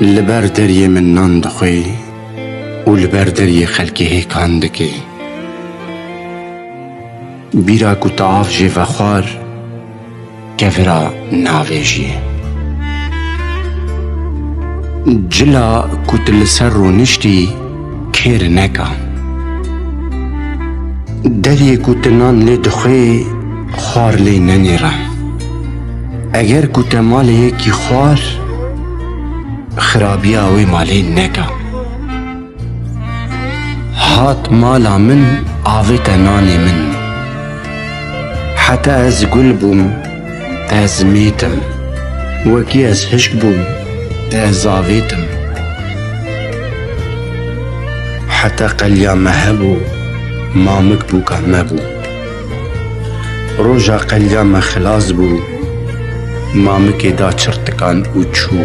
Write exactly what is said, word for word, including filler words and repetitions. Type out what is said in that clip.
Li ber deriyê min nan dixwê û li ber deriyê xelkê hêkan dike. Bîra ku tu av jê vexwar, kevira navêjiyê. Cila ku tu li ser rûniştî, kêr neka. Deriyê ku tu nan lê dixwê, xwar lê nenêre. Eger ku te malê yekî xwar, xirabiya wê malê neka. Hat mala min, avête nanê min. Heta ez gul bûm, te ez mît im. Wekî ez hişk bûm, te ez avêt im. Heta qeliya me hebû, mamik bûka me bû. Roja qeliya me xilas bû, mamikê da çirtikan û çû.